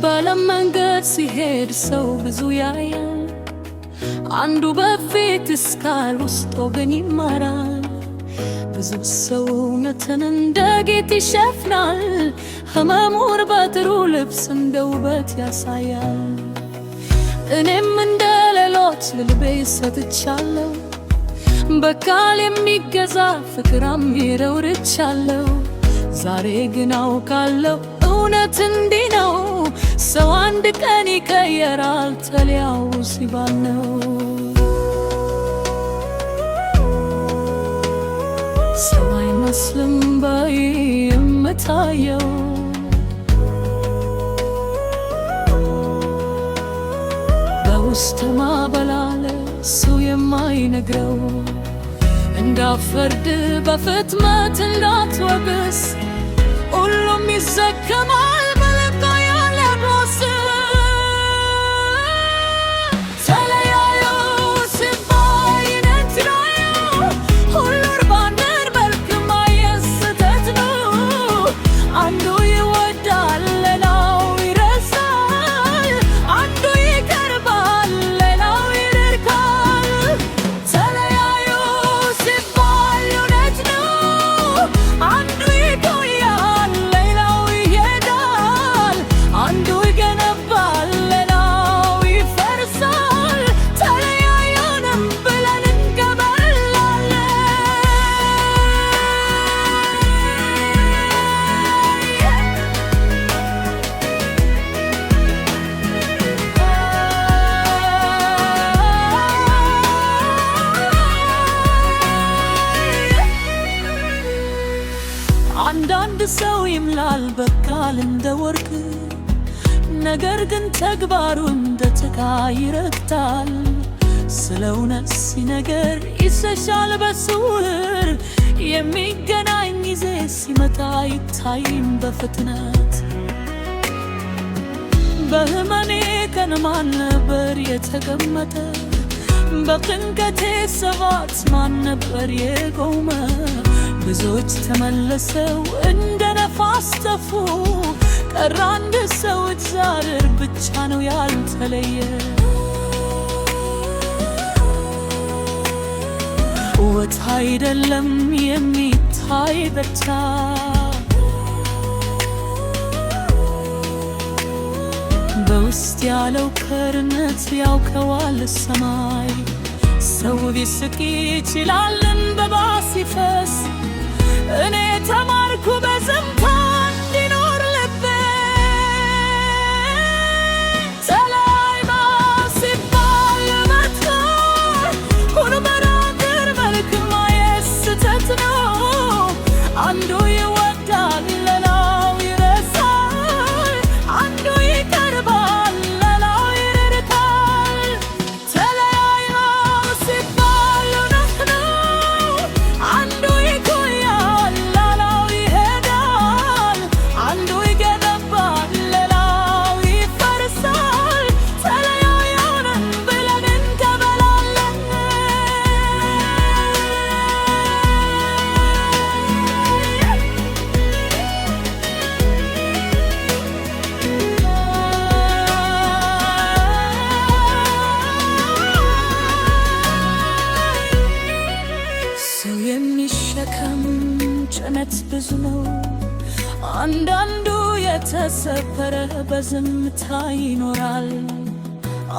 በዓለም መንገድ ሲሄድ ሰው ብዙ ያያል። አንዱ በፊት እስካል ውስጡ ግን ይማራል። ብዙ ሰው እውነትን እንደ ጌጥ ይሸፍናል። ህመሙን በጥሩ ልብስ እንደ ውበት ያሳያል። እኔም እንደ ሌሎች ልቤ ሰጥቻለሁ። በቃል የሚገዛ ፍቅር አምሬው ርቻለሁ። ዛሬ ግን አውቃለሁ እውነት እንዲህ ነው። ሰው አንድ ቀን ይቀየራል ተለያዩ ሲባል ነው። ሰው አይመስልም ባይ የምታየው፣ በውስጥ ማበላለ ሰው የማይነግረው። እንዳፈርድ በፍጥነት እንዳትወቅስ፣ ሁሉም ይዘከማል በልቦ ያለ ቁስል። ተለያዩ ሲባል እውነት ነው። ሁሉን በአንድ መልክ ማየት ስህተት ነው። አንዱ ይወዳል፣ ሌላው ይረሳል። አንዱ ይቀርባል፣ ሌላው ይርቃል። ተለያዩ ሲባል እውነት ነው። አንዱ ይቆያል፣ ሌላው ይሄዳል። አንዱ ይገነባል፣ ሌላው ይፈርሳል። ተለያዩንም ብለን እንቀበላለን። አንዳንድ ሰው ይምላል በቃል እንደ ወርቅ፣ ነገር ግን ተግባሩ እንደ ጭቃ ይረግጣል። ስለ እውነት ሲነገር ይሸሻል በስውር፣ የሚገናኝ ጊዜ ሲመጣ አይታይም በፍጥነት። በህመሜ ቀን ማን ነበር የተቀመጠ? በጭንቀቴ ሰዓት ማን ነበር የቆመ? ብዙዎች ተመልሰው እንደ ነፋስ ጠፉ። ቀረ አንድ ሰው፣ እግዚአብሔር ብቻ ነው ያልተለየ። ውበት አይደለም የሚታይ ብቻ፣ በውስጥ ያለው ቸርነት ያውቀዋል ሰማይ። ሰው ሊስቅ ይችላል እንባ ሲፈስ፣ እኔ ተማርኩ በዝምታ እንዲኖር ልቤ። ተለያዩ ሲባል እውነት ነው። ሁሉ በነገር መልክ ማየት ስህተት ነው። አንዱ ይወዳል፣ ሌላው ይረሳል። አንዱ ይቀርባል፣ ሌላው ይርቃል። ተለያዩ ሲባል እውነት ነው። አንዱ ይቆያል፣ ሌላው ይሄዳል። አንዱ ይገነባል፣ ሌላው ይፈርሳል። ተለያዩንም ብለን እንቀበላለን። ሰው የሚሸከም ጭነት ብዙ ነው። አንዳንዱ የተሰበረ በዝምታ ይኖራል።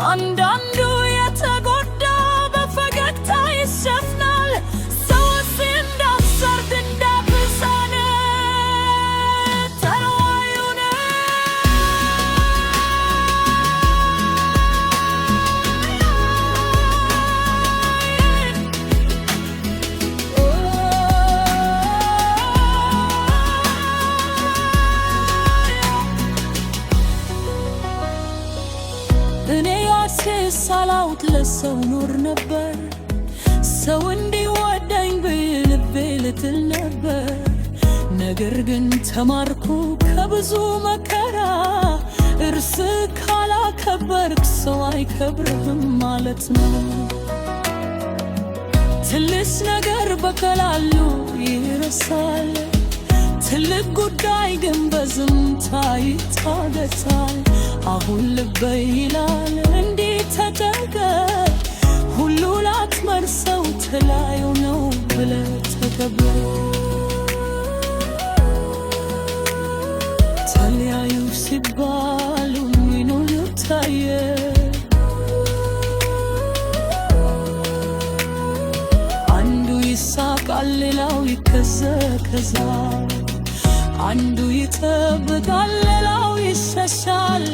አንዳንዱ የተጎዳ በፈገግታ ይሸፍናል። ሰውስ እንዳሰርድ እንዳብሳነ ተለዋዩነ። እኔ ያሴ ሳላውቅ ለሰው ኖር ነበር። ሰው እንዲወደኝ ብልቤ ልትል ነበር። ነገር ግን ተማርኩ ከብዙ መከራ፣ እርስ ካላከበርክ ሰው አይከብርህም ማለት ነው። ትንሽ ነገር በቀላሉ ይረሳል። ትልቅ ጉዳይ ግን በዝምታ ይታገሳል። አሁን ልበይ ይላል እንዲህ ተጠንቀቅ፣ ሁሉ ላትመርሰው ትላዩ ነው ብለህ ተቀበል። ተለያዩ ሲባሉ ይኑሩ ታየ፣ አንዱ ይሳቃል ሌላው ይከዘከዛል፣ አንዱ ይጠብቃል ሌላው ይሸሻል።